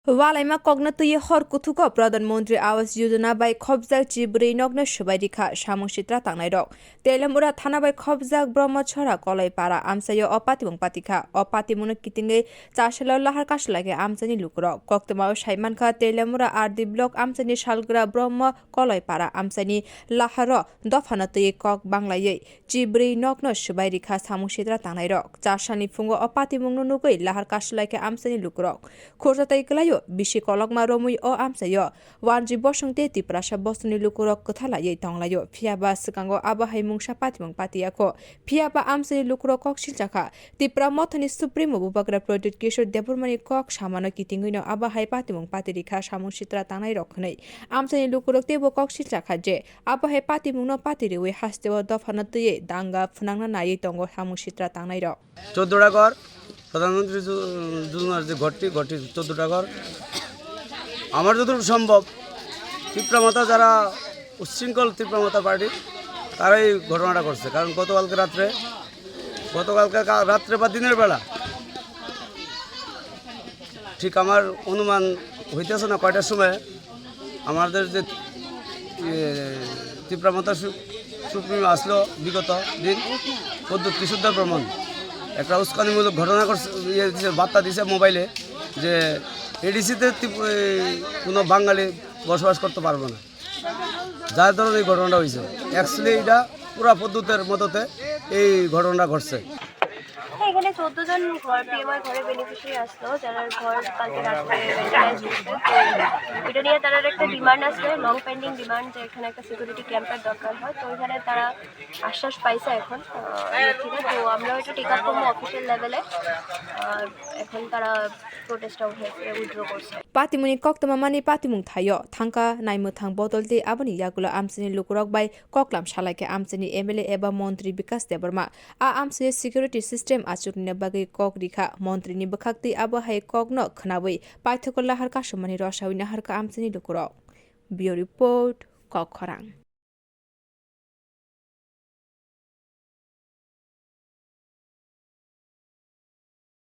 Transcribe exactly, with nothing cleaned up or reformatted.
Walaima kokno twiwi hor kuthugo Pradhan Mantri Awas Yojana bai khopjak chibrwi nokno swbai rikha samung sitra tangnairok. Telamura thana bai khopjak Brahmachhara Koloipara amchaio o patimung patikha. O patimungno kitingwi chasalo lahar kasulaikha amchaini lukurok. Koktwmao saimankha Telamura R D block amchaini salgra Brahma Koloipara amchaini laharo dophano twiwi kok banglaiwi chibrwi nokno swbai rikha samung sitra tangnairok. Chasani phungo o patimungno nugwi lahar kasulaikha amchaini lukurok. Khorsa tei kwlaio bisi kolokma romwi o amchaio Wanji Bosong tei Tiprasa Bosongni lukurok kwthalaiwi tonglaio. Phiyaba swkango abo hai mungsa patimung patiyakho. Phiyaba amchaini lukurok kok silchakha. Tipra Mothani Supremo Bubagra Pradyut Kishore Debbarmani kok samano kitingwino abo hai patimung patirikha samung sitra tangnairok hwnwi. Amchaini lukurok teibo kok silchakha je abo hai patimungno patiriwi hasteo dophano twiwi danga phwnangna naiwi tongo samung sitra tangnairok. চোদ্দোটা ঘর, প্রধানমন্ত্রী যো-, যোজনার যে ঘরটি, ঘরটি চোদ্দোটা ঘর। আমার যতটুকু সম্ভব, তিপ্রা মথা যারা উচ্ছৃঙ্খল তিপ্রা মথা পার্টি, তারাই ঘটনাটা করছে। কারণ গতকালকে রাত্রে, গতকালকে কা-, রাত্রে বা দিনের বেলা ঠিক আমার অনুমান হইতেছে না কয়টার সময় আমাদের যে, এ, তিপ্রা মথা সু-, সুপ্রিমো আসলো বিগত দিন, প্রদ্যুৎ কিশোর দেববর্মন একটা উস্কানিমূলক ঘটনা করছে, ইয়ে দিছে, বার্তা দিছে মোবাইলে যে এডিসিতে তিপ-, এই কোনো বাঙালি বসবাস করতে পারবো না, যার ধরুন এই ঘটনাটা হয়েছে। অ্যাকচুয়ালি এটা পুরা প্রদ্যুতের মদতে এই ঘটনাটা ঘটছে। হ্যাঁ, এখানে চোদ্দ জন ঘর, পিএমআর ঘরের বেনিফিশিয়ারি আসলো, যারা ঘর কালকে রাত্রে রেন্টালাইজ করছে। তো এটা নিয়ে তারা একটা ডিমান্ড আছে, লং পেন্ডিং ডিমান্ড, যে এখানে একটা সিকিউরিটি ক্যাম্পের দরকার হয়। তো এখানে তারা আশ্বাস পাইছে এখন, আহ, ইয়ে থেকে। তো আমরাও এটা টেক আপ করবো অফিসিয়াল লেভেলে। আহ, এখন তারা প্রোটেস্টটা উইথড্র করছে। Patimungni koktwma mani patimung thaio thangkha naimwthang bodol tei aboni yagulo amchaini lukurok bai koklam salaikha amchaini M L A eba montri Bikas Debbarma. A amchaio security system achuknina bagwi kok rikha montrini bwkhak tei abo hai kokno khwnawi paithago lahar kasumani rosawi naharkha amchaini lukurok. Bureau Report, Kokkhorang.